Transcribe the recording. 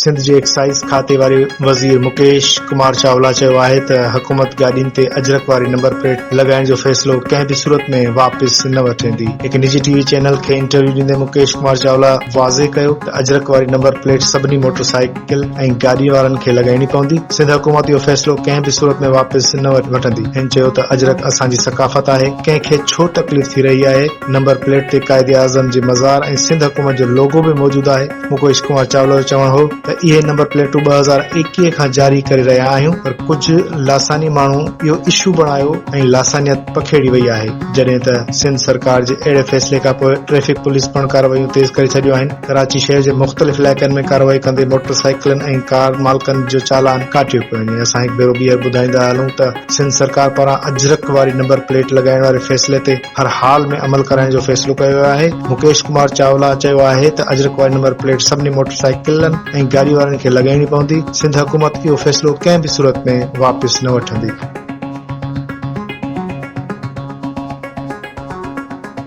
سنڌ جي ايڪسائيز کاتي واري وزير مڪيش ڪمار چاولا چيو آهي ته حڪومت گاڏين تي اجرڪ واري نمبر پليٽ لڳائڻ جو فيصلو ڪنهن به صورت ۾ واپس نه وٺندي. هڪ نجي ٽي وي چينل کي انٽرويو ڏيندي مڪيش ڪمار چاولا واضح ڪيو ته اجرڪ واري نمبر پليٽ سڀني موٽر سائيڪل ۽ گاڏي وارن کي لڳائڻي پوندي، سنڌ حڪومت اهو فيصلو ڪنهن به صورت ۾ واپس نه وٺندي. هن چيو ته اجرڪ اسان جي ثقافت آهي، ڪنهن کي ڇو تڪليف ٿي رهي آهي، نمبر پليٽ تي قائداعظم جي مزار ۽ سنڌ حڪومت جو لوگو به موجود آهي. مڪيش ڪمار چاولا جو چوڻ هو ته اهي نمبر پليٽون 2021 کان جاري ڪري رهيا آهيون پر ڪجهه لاثاني ماڻهو اهو اشو بڻايو ۽ لاثانيت پکيڙي وئي آهي جڏهن ته سنڌ سرڪار جي اهڙي فيصلي کانپوء ٽريفڪ پوليس پڻ ڪارروايون تيز ڪري ڇڏيون آهن ڪراچي شهر جي مختلف علائقن ۾ ڪارروائي ڪندي موٽر سائيڪلن ۽ ڪار مالڪن جو چالان ڪاٽيو پيو وڃي اسان هڪ ڀيرو ٻيهر ٻڌائيندا هلون ته سنڌ سرڪار پاران اجرڪ واري نمبر پليٽ لڳائڻ واري فيصلي تي هر حال ۾ عمل ڪرائڻ جو فيصلو ڪيو ويو آهي. مڪيش ڪمار چاولا چيو آهي ته اجرڪ واري نمبر پليٽ سڀني موٽر سائيڪلن ۽ گاڏي وارن کي لڳائڻي پوندي، سنڌ حڪومت اهو فيصلو ڪنهن به صورت ۾ واپس نه وٺندي.